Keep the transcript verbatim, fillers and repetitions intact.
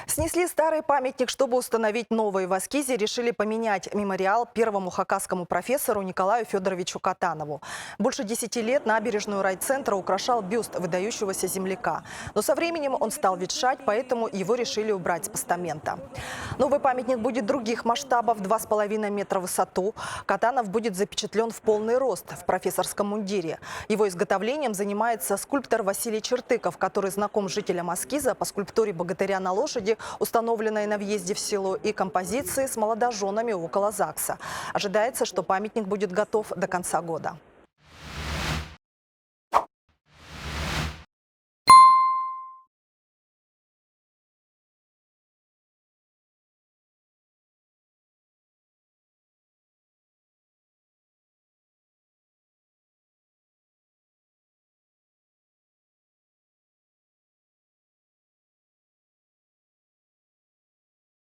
Снесли старый памятник, чтобы установить новый. В Аскизе решили поменять мемориал первому хакасскому профессору Николаю Фёдоровичу Катанову. Больше десяти лет набережную райцентра украшал бюст выдающегося земляка. Но со временем он стал ветшать, поэтому его решили убрать с постамента. Новый памятник будет других масштабов, два с половиной метра в высоту. Катанов будет запечатлён в полный рост в профессорском мундире. Его изготовлением занимается скульптор Василий Чертыков, который знаком жителям Аскиза по скульптуре богатыря на лошади, установленной на въезде в село, и композиции с молодожёнами около ЗАГСа. Ожидается, что памятник будет готов до конца года.